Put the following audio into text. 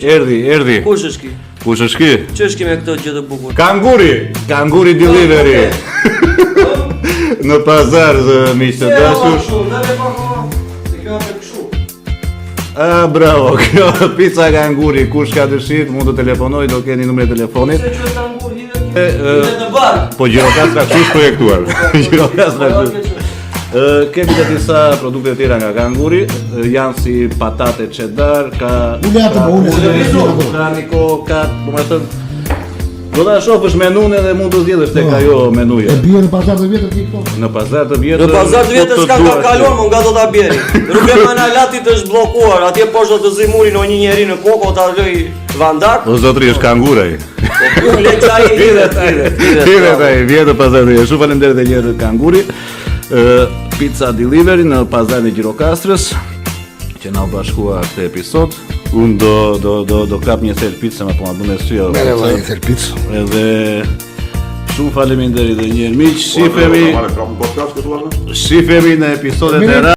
Erdhi, erdhi. Kush është ky? Kush është ky? Ç'është ky me këtë gjë të bukur? Kanguri, Kanguri delivery. Në pazar dhe miq të dashur. A bravo, kjo pizza Kanguri, kush ka dëshirë mund të telefonojë, do keni numrin e telefonit. Pse quhet Kangur hidhet? Hidhet në bar. Po Gjirokastra kështu është projektuar. Gjirokastra kështu. Ë kemi dhe disa produkte të tjera nga Kanguri, janë si patate cheddar, ka Ule atë, po, ule, ule, ule, ule. ka niko, ka, domethënë Do ta shohësh menun edhe mund të zgjedhësh tek Po. ajo menuja. E bie në pazar të vjetër ti këto. Në pazar të vjetër. Në pazar të vjetër po s'ka ka duash. kaluar, mo nga do ta bjeri. Rruga e Manalatit është bllokuar, atje poshtë do të zë murin o një njeri në kokë, o ta lëj vandak. O zotri është kangur ai. Po le çaj hidhet, hidhet, hidhet. Hidhet ai, vjen në pazar të vjetër. Shumë faleminderit edhe një herë Kanguri. Ë Pizza Delivery në pazarin e Gjirokastrës që na u bashkua këtë episod. Unë do do do do kap një thelë pizza, ma po ma bën e syja. Merre valla një thelë picë. Edhe shumë faleminderit edhe një herë miq. Shifemi, Marrë prapë në podcast këtu anë? shifemi në episodet e radhës.